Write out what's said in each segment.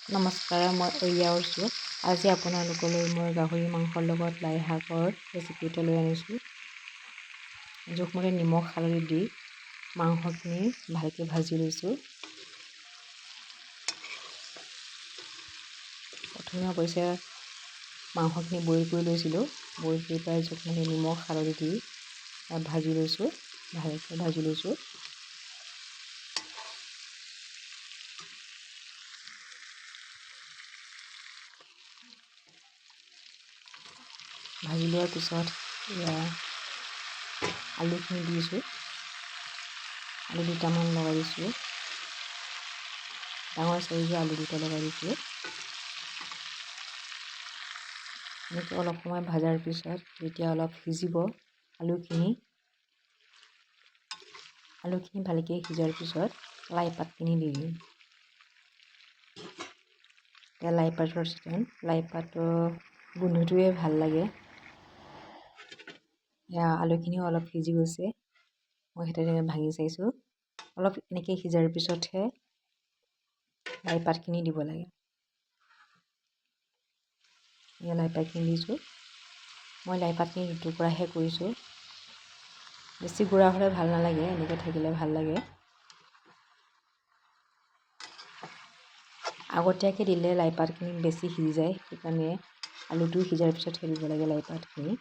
নমস্কাৰ, মই ঐয়া উৰ্চু। আজি আপোনালোকলৈ মই গাহৰি মাংসৰ লগত লাই শাকৰ ৰেচিপি এটা লৈ আনিছোঁ। জোখমতে নিমখ হালধি দি মাংসখিনি ভালকৈ ভাজি লৈছোঁ। প্ৰথমে অৱশ্যে মাংসখিনি বইল কৰি লৈছিলোঁ। বইল কৰি পেলাই জোখমতে নিমখ হালধি দি ভাজি লৈছোঁ, ভালকৈ ভাজি লৈছোঁ। ভাজি লোৱাৰ পিছত এয়া আলুখিনি দিছোঁ। আলু দুটামান লগাই দিছোঁ, ডাঙৰ চাইজৰ আলু দুটা লগাই দিছোঁ। এনেকৈ অলপ সময় ভজাৰ পিছত যেতিয়া অলপ সিজিব আলুখিনি, আলুখিনি ভালকৈ সিজাৰ পিছত লাই পাতখিনি দি দিম। এতিয়া লাই পাতৰ ছিজন, লাই পাতৰ গোন্ধটোৱে ভাল লাগে। এয়া আলুখিনিও অলপ সিজি গৈছে, মই সেই তেনেকৈ ভাঙি চাইছোঁ। অলপ এনেকৈ সিজাৰ পিছতহে লাই পাতখিনি দিব লাগে। এয়া লাই পাতখিনি দিছোঁ। মই লাই পাতখিনি দুটুকুৰাহে কৰিছোঁ, বেছি গুড়া হ'লে ভাল নালাগে, এনেকৈ থাকিলে ভাল লাগে। আগতীয়াকৈ দিলে লাই পাতখিনি বেছি সিজি যায়, সেইকাৰণে আলুটো সিজাৰ পিছতহে দিব লাগে লাই পাতখিনি।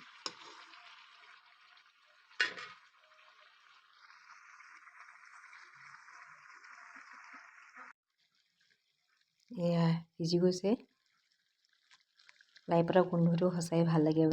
এয়া সিজি গৈছে। লাই পাতৰ গোন্ধটো সঁচাই ভাল লাগে।